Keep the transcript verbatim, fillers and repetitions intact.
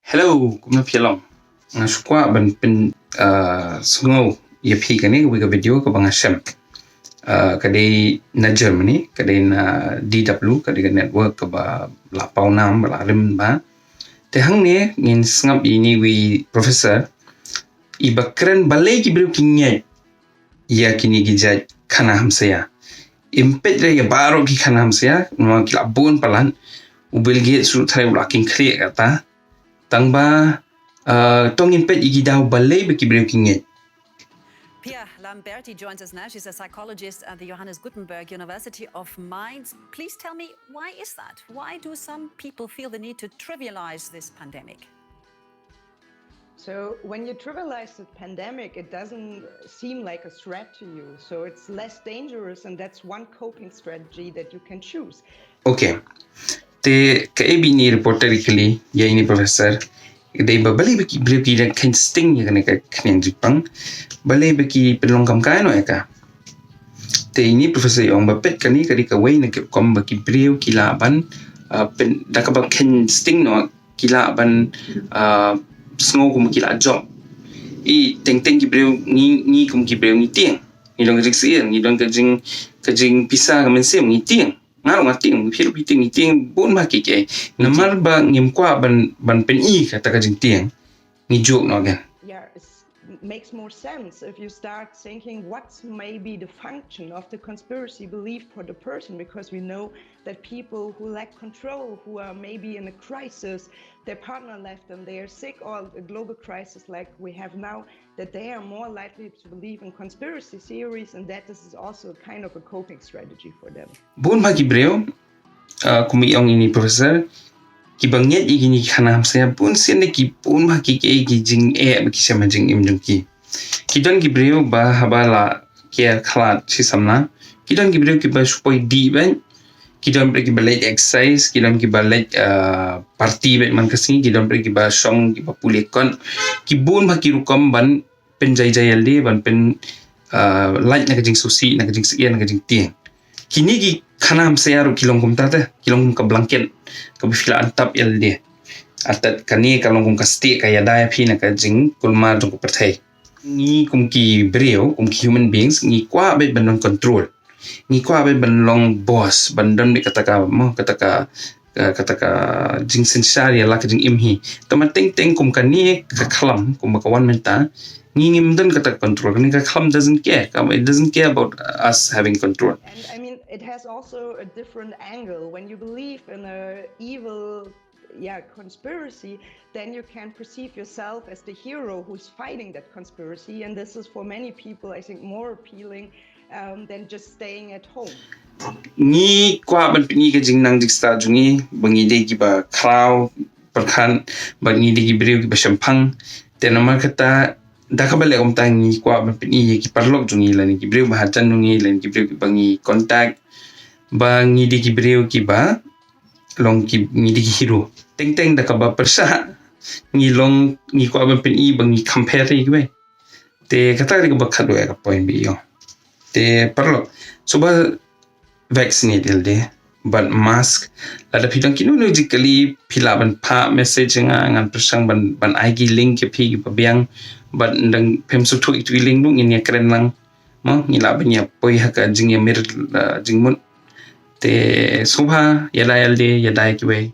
Hello, kumno phi long? Nga sngewkwah ban pyn, uh, sngew ïa phi kane ka video kaba nga shem. Uh, ka dei na Germany, ka dei na D W, ka dei ka network kaba la paw nam, ba la rim ba. Te hangne ngin sngap ïa ine i professor, iba kren balei ki briew ki ngeit ïa kine ki jait khana hamsia. Im peit re ïa baroh ki khana hamsia, namar ki la bun palat, u Bill Gates ruh tharai u la kynkhlieh kata. Tang ba, uh, to ngin peit ïa ki daw balei ba ki briew ki ngeit. Pia Lamberti joins us now. She's a psychologist at the Johannes Gutenberg University of Mainz. Please tell me, why is that? Why do some people feel the need to trivialize this pandemic? So when you trivialize the pandemic, it doesn't seem like a threat to you. So it's less dangerous, and that's one coping strategy that you can choose. Okay. Te kaei ba ine i reporter i kylli ïa ine i professor, dei ba balei ba ki briew ki dang kheiñ sting ïa kane ka khñiang jingpang. Balei ba ki pynlong kam kai noh ïa ka. Te ine i professor i ong ba peit kane ka dei kawei na ki rukom ba ki briew ki lah ban, uh, pyn, da kaba kheiñ sting noh ki lah ban, uh, sngew kum ki la jop. I teng teng ki briew ngi, ngi kum ki briew ngi tieng. Ngi don ka jingsyier, ngi don ka jing, ka jingpisa ka mynsiem, ngi tieng. Nga ruh nga tieng, phi ruh phi tieng, ngi tieng bun bha kiei kiei. Namar ba ngim kwah ban, ban pyni kata ka jingtieng, ngi juh noh kein. Yeah, it makes more sense if you start thinking what's maybe the function of the conspiracy belief for the person, because we know that people who lack control, who are maybe in a crisis, their partner left them, they are sick, or a global crisis like we have now, that they are more likely to believe in conspiracy theories, and that this is also kind of a coping strategy for them. Bun bha ki briew, uh, kum i ong ine i professor, kiba ngeit ïa kine ki khana hamsia, bun sien de ki bun bha kiei kiei ki jingeh ba ki shem ha jingim jong ki. Ki don ki briew ba haba la kiar khlad shi samla, ki don ki briew kiba shu poi dih beit, ki don briew kiba leit exercise, ki don kiba leit, uh, party beit man ka sngi, ki don briew kiba shong, kiba pule kot, ki bun bha ki rukom ban pynjai jai ïalade, ban pyn, uh, lait na ka jingsngewsih, na ka jingsyier, na ka jingtieng. Kine ki khana hamsia ruh ki long kumta te, ki long kum ka blanket kaba phi la antap ïalade. Artat kane ka long kum ka stieh ka ïada ïa phi na ka jingkulmar jong ka pyrthei. Ngi kum ki briew, kum ki human beings, ngi kwah beit ban long control. Ngi kwah beit ban long boss, ban don beit kata ka, mo, kata ka, ka, kata ka jingsynshar ïa la ka jingim hi. Tangba teng teng kum kane ka khlam, kum ba ka wan mynta, ngi ngim don kata ka control. Kane ka khlam doesn't care. Ka, it doesn't care about us having control. And I mean, it has also a different angle. When you believe in a evil, yeah, conspiracy, then you can perceive yourself as the hero who's fighting that conspiracy. And this is for many people, I think, more appealing, um, than just staying at home. Ngi kwah ban pyni ka jingnang jingstad jong ngi ba ngi dei kiba khraw pyrkhat, ba ngi dei ki briew kiba shemphang. Te namar kata, da kaba leh kumta ngi kwah ban pyni ïa ki paralok jong ngi, lane ki briew ba hajan jong ngi, lane ki briew kiba ngi contact, ba ngi dei ki briew kiba long ki, ngi dei ki hero. Teng teng da kaba pyrshah ngi long, ngi kwah ban pyni ba ngi compare ïa kiwei. Te kata ka dei kaba khatduh ïa ka point ba i ong. Te paralok, sngewbha vaccinate ïalade bad mask. Lada phi don kino kino jingkylli, phi lah ban phah message ïa nga, ngan pyrshang ban, ban ai ki link ïa phi kiba biang. Bad ynda phim sngewthuh ïa kitu ki link ruh, ngin ïakren lang. Mo, ngi lah ban ïa poi ha ka jingïamir, uh, jingmut. Te sngewbha ïada ïalade, ïada ïa kiwei.